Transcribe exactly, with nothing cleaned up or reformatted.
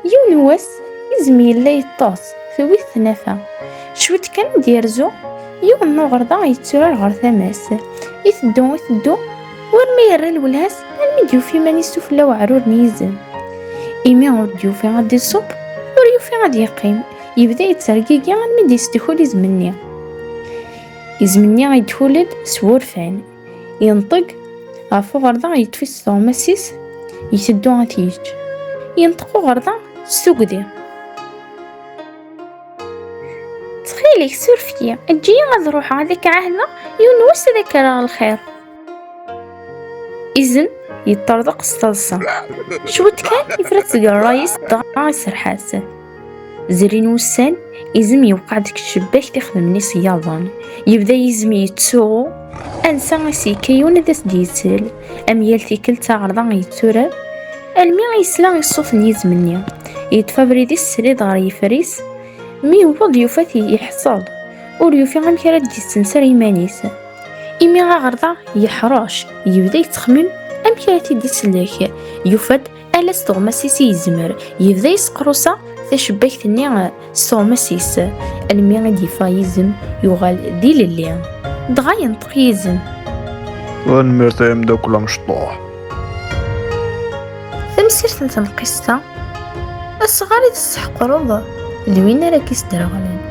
Yiwen wass, izem yella yeṭṭes, tewwi-t tnafa. Cwiṭ kan ad d-yerzu, yiwen n uɣerda yetturar ɣer tama-s. Iteddu, iteddu, war ma yerra lwelha-s, almi d-yufi iman-is sufella uɛrur n yizem. Imi ur d-yufi ad d-iṣubb, ur yufi ad yeqqim, yebda yettergigi almi d-yesdukul izem-nni. Izem-nni yedkul-d s wurfan. Yenṭeg ɣef uɣerda, yeṭṭef-it s tuɣmas-is, iteddu ad t-yečč. Yenṭeq uɣerda s tugdi. Ttxil-k, suref-iyi, eǧǧ-iyi ad ruḥeɣ, ad ak-ɛahdeɣ, yiwen wass ad ak-rreɣ lxir. Izem yeṭṭerḍeq s taḍsa. Cwiṭ kan, yefra-tt deg ṛṛay-is, dɣa iserreḥ-as. Zrin wussan, izem yewqeɛ deg tcebbakt ixedmen iṣeyyaḍen. Yebda yizem yettsuɣu, ansa i s-yekka yiwen ad as-d-yettel, am yal tikkelt aɣerda yetturar, almi yesla i ṣṣut n yizem-nni. Yeṭṭef abrid-is srid ɣer yifer-is, mi yewweḍ yufa-t yeḥṣel, ur yufi amek ara d-yessenser iman-is. Imi aɣerda yeḥṛec, yebda yettxemmim amek ara t-id-isellek. Yufa-d ala s tuɣmas-is i yezmer. Yebda yesqrusa tacebbakt-nni s tuɣmas-is, almi i d-yeffeɣ yizem, yuɣal d ilelli. Dɣa yenṭeq yizem. Tanemmirt ay ameddakel amecṭuḥ. Tamsirt n tneqqist-a, asɣar i tesseḥqreḍ d win ara k-isderɣlen.